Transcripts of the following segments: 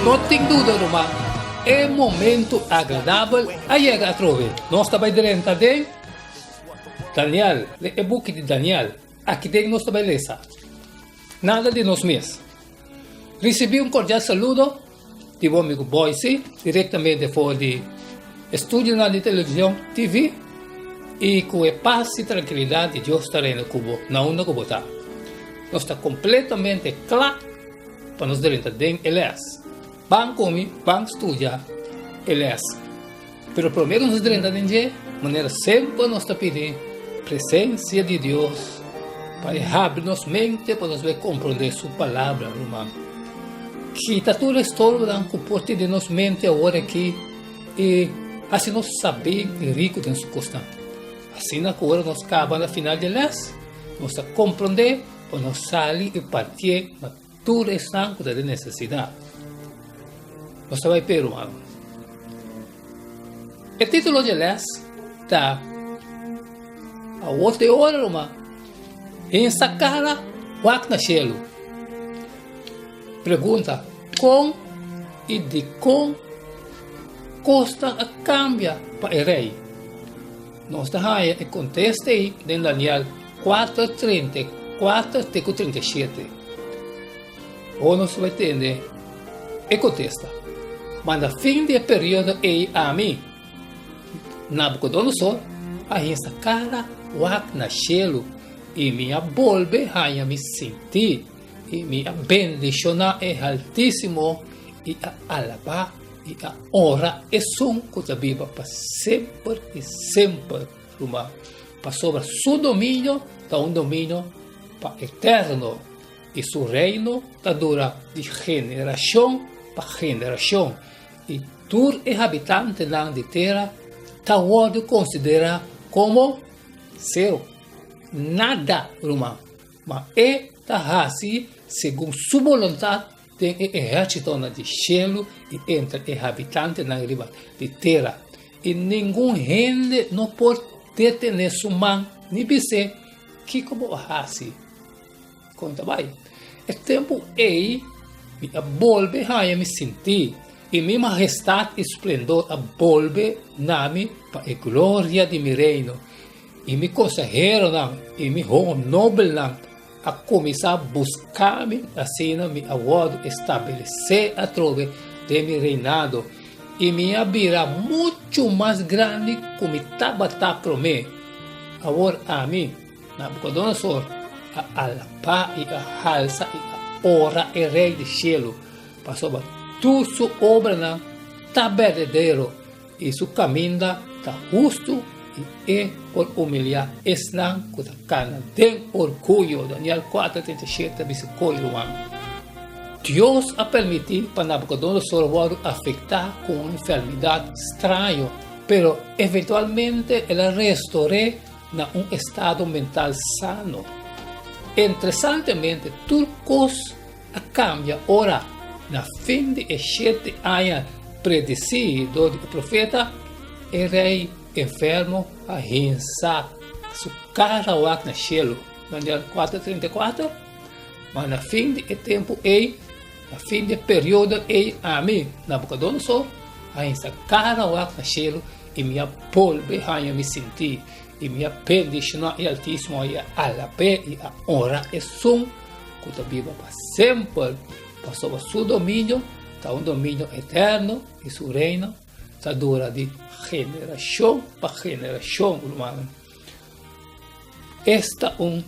No tin duda ruman, e momento agradabel a yega atrobe. Nos ta bai drenta den Daniel, den e buki di Daniel. Aki den nos ta bai lesa. Nada di nos mes. Ricibi un cordial saludo di bo amigo Boyce, directamente for di estudionan di television TV, y cu e paz y tranquilidad di Dios ta reina cu bo na unda cu bo ta. Nos ta completamente cla pa nos drenta den e les. Ban cu mi, ban studia e les. Pero prome cu nos drenta den dje, manera semper nos ta pidi presencia di Dios pa e habri nos mente pa nos bay comprende su palabra, ruman. Kita tur estorbonan cu por tin den nos mente awor aki y haci nos sabi y rico den su cosnan. Asina cu ora nos caba na final di e les, nos ta comprende pa nos sali y partié na Tur esnan ku ta den nesesidat. Nos ta bai p'e ruman. E título dje lès ta Awor ta e ora, ruman. Hinsa kara wak na shelu. Pregunta, Kon i dikon kosnan a kambia pa e rei? Nos ta haña e kontesta ei den Daniel 4, 34 te ku 37. Awor nos ta bai tende e kontesta. Ma na fin di e periodo ei ami, Nabukodonosor, a hinsa kara wak na shelu i mi a bolbe haña mi sintí i mi a bendishoná e Haltísimo i a alabá i a honra esun ku ta biba pa semper i semper, ruman, pasobra su dominio ta un dominio pa eterno i su reino ta dura di generashon pa generashon, i tur e habitantenan di tera ta wòrdu konsiderá komo sero, nada, ruman, ma e ta hasi segun su boluntat den e ehérsitonan di shelu i entre e habitantenan riba di tera, i ningun hende no por detené su man ni bis'é, Kiko bo a hasi? Kon ta bai? E tempu ei mi a bolbe haña mi sintí, i mi mahestat i splendor a bolbe na mi pa e gloria di mi reino, i mi konseheronan i mi nobelnan a kuminsá buska mi, asina mi a wòrdu establesé atrobe den mi reinado, i mi a bira muchu mas grandi ku mi tabata promé. Awor ami, Nabukodonosor, a alabá i a halsa i a ora e Rei di shelu, pasobra tur su obranan ta berdadero I su kaminda ta hustu i e por humiliá esnan ku ta kana den orguyo. Daniel 4, 37 ta bisa koe, ruman. Dios a permití pa Nabukodonosor wòrdu afektá ku un enfermidat straño, pero eventualmente el a restor'é na un estado mental sano. Interesantemente, tur kos a kambia ora, na fin di e shete aña predesí dor di e profeta, e rei enfermo a hinsa su kara wak na shelu, Daniel 4:34. Ma na fin di e tempu ei, na fin di e periodo ei, ami, Nabukodonosor, a hinsa kara wak na shelu i mi a bolbe haña mi sintí, i mi a bendishoná e Altísimo i a alab'é i a onra esun ku ta biba pa semper, pasobra su dominio ta un dominio eterno i su reino ta dura di generashon pa generashon, rumannan. Es ta un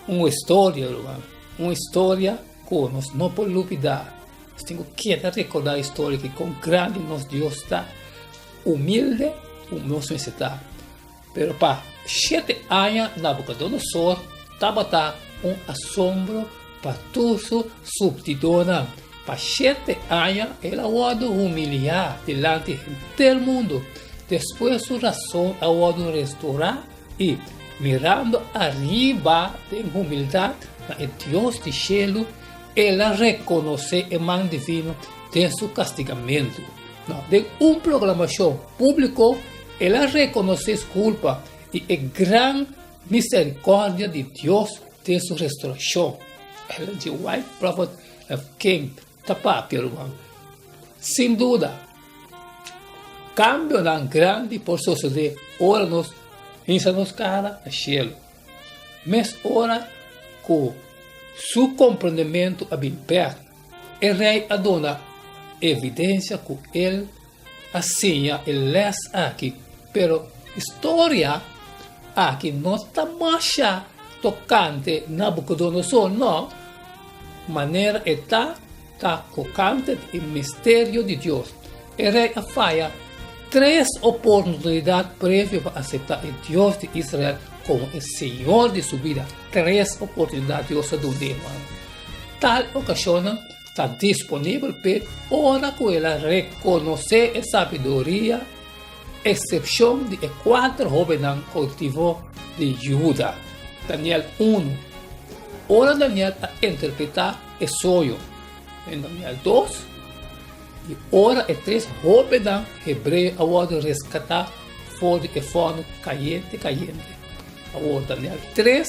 un historia, ruman, un historia ku nos no por lubidá. Nos tin ku keda rekordá e historia ki kon grandi nos Dios ta, humilde ku nos mester ta. Pero pa shete aña Nabucodonosor tabata un asombro pa tur su subdidónan. Pa shete aña el a wòrdu humiliá dilanti henter mundu. Despues su rason a wòrdu restorá i, mirando ariba den humildat na e Dios di shelu, el a rekonosé e man divino den su kastigamentu. No, den un proklamashon públiko el a rekonosé su kulpa i e gran miserikòrdia di Dios den su restorashon. Ellen G. White, Prophet. Ken ta papia, ruman? Sin duda, kambionan grandi por sosodé ora nos hisa nos kara na shelu. Mes ora ku su komprondementu a bin bèk, e rei a duna evidensia ku el a siña e lès aki, pero historia aki no ta masha tokante Nabukodonosor, no, manera e ta ta tokante di e misterio di Dios. E rei a faya tres oportunidat previo pa aseptá e Dios di Israel komo e Señor di su bida. Tres oportunidat Dios a dun'é, hermano. Tal okashonnan ta disponibel p'e ora ku el a rekonosé e sabiduria, eksepshon di e kuater hóbennan koutivo di Juda. Daniel unu. Ora Daniel a interpretá e soño den Daniel dos, i ora e tres hóbennan hebreo a wòrdu reskatá for di e fòrnu kayente kayente. Awor Daniel tres.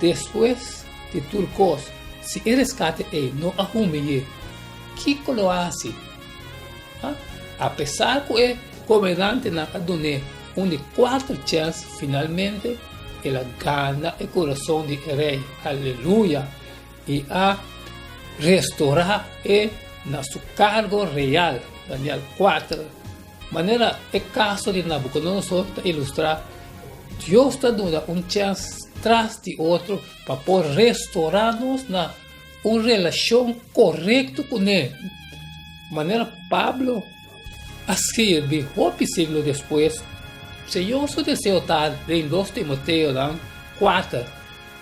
Despues di tur kos, si e reskate ei no a humili'é, kiko lo a hasi? Ha? Apesar ku e gobernantenan a dun'é un di kuater chèns, finalmente el a gana e kurason di e rei, aleluya, i a restorá e na su kargo real. Daniel kuater. Manera e kaso di Nabukodonosor ta ilustrá, Dios ta duna un chèns tras di otro pa por restorá nos na un relashon korekto kuné. Manera Pablo a skirbi hopi siglo despues, Señor su deseo ta den dos Timoteonan kuater,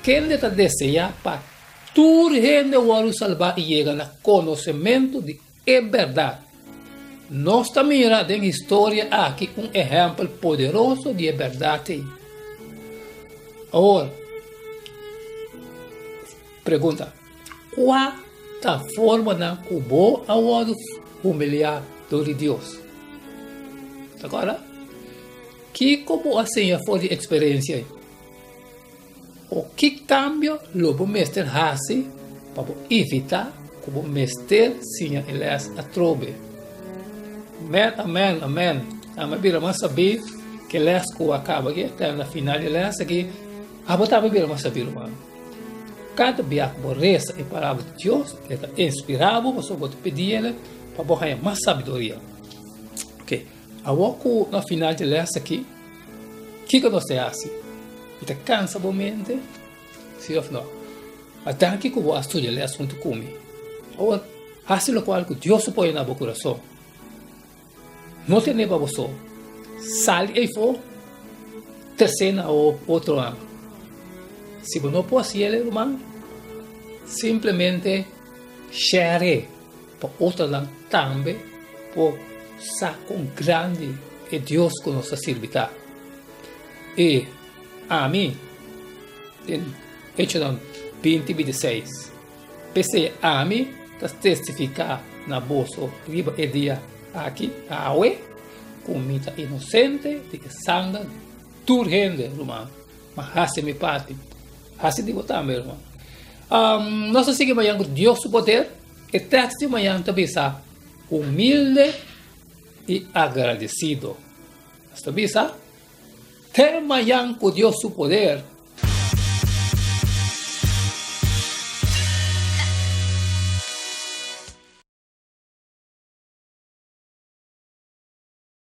Kende ta deseá pa tur hende wòrdu salbá i yega na konosementu di E bèrdat. Nos ta mira den historia aki un ehèmpel poderoso di e bèrdat ei. Awor, pregunta, Kua ta formanan ku bo a wòrdu humiliá dor di Dios? Ta kòrda? Kiko bo a siña for di eksperensia ei? O ki kambio lo bo mester hasi pa bo evitá ku bo mester siña e lès atrobe? Amen, amen, amen. Ami a bira mas sabí ku e lès ku a kaba aki, te na final di e lès aki. Abo tambe bira mas sabí, ruman. Kada bia ku bo resa e Palabra di Dios, e ta inspirá bo pasobra bo ta pidi el pa bo haña mas sabiduria. Oke, awor ku na final di e lès aki, Kiko nos ta hasi? I ta kansa bo mente? Si òf no? Ma danki ku bo a studia lès huntu ku mi. Awor, hasi lokual ku Dios a pone na bo kurason. No tene pa bo so. Sali eifó, tresé na otronan. Si bo no por hasi el, ruman, simplemente share Pa otronan tambe por sa kon grandi e Dios ku nos ta sirbi ta. I ami, den Echonan binti bintiseis, p'esei ami ta testifiká na boso riba e dia aki, awe, ku mi ta inosente di e sanger di tur hende, ruman. Ma hasi mi parti. Hasi di bo tambe, ruman. Nos ta sigui mañan ku Dios su poder. E tekst di mañan ta bisa, Humilde i agradesido. Nos ta bisa, Te mañan ku Dios su poder.